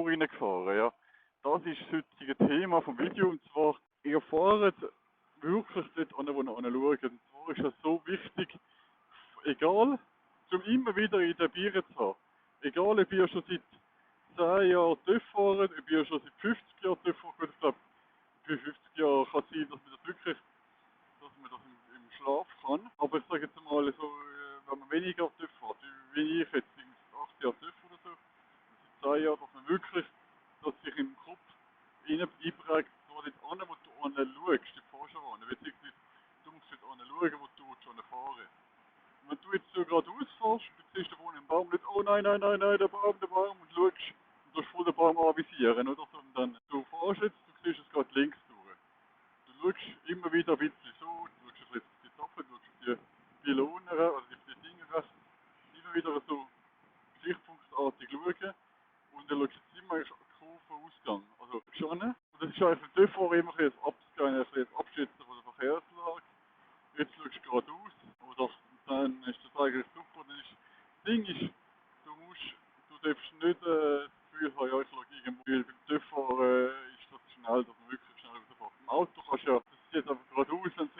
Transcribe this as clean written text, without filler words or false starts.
reingefahren, ja. Das ist das heutige Thema vom Video, und zwar, ihr fahrt wirklich dort an, wo ihr anschaut. Und zwar ist das so wichtig, egal, um immer wieder in den Bieren zu haben. Egal, ob ihr schon seit 10 Jahren TÜV fahrt, ob ihr schon seit 50 Jahren TÜV fahrt. Gut, ich glaube, für 50 Jahre kann es sein, dass man das wirklich, dass man das im Schlaf kann. Aber ich sage jetzt mal so, wenn man weniger TÜV fährt, wie ich jetzt, 8 Jahre TÜV oder so, seit 10 Jahren, dass man wirklich, dass sich im Kopf einprägt, so dort an, wo du anschaust, die fährst du an, beziehungsweise du musst dort anschauen, wo du schon fahren. Und wenn du jetzt so geradeaus fährst, du siehst da vorne einen Baum, nicht, oh nein, nein, nein, nein, der Baum, und schaust, und du voll den Baum anvisieren, oder? Sondern du fährst jetzt, du siehst es gerade links durch. Du schaust immer wieder ein bisschen so, du schaust jetzt die Tafel, du schaust die Pylonen, also die Dinge, immer wieder so gesichtspunktartig schauen. Und dann schaust du jetzt immer Kurvenausgang. Also schon. Und das ist einfach davor immer ein bisschen Abschätzen von der Verkehrslage. Jetzt schaust du geradeaus, oder dann ist das eigentlich super. Dann ist, das Ding ist, du darfst nicht das Gefühl haben, ja, ich schaue irgendwo, weil beim TÜV ist das schnell, dass man wirklich schnell wieder fährt. Im Auto kannst du ja, das ist jetzt einfach geradeaus, wenn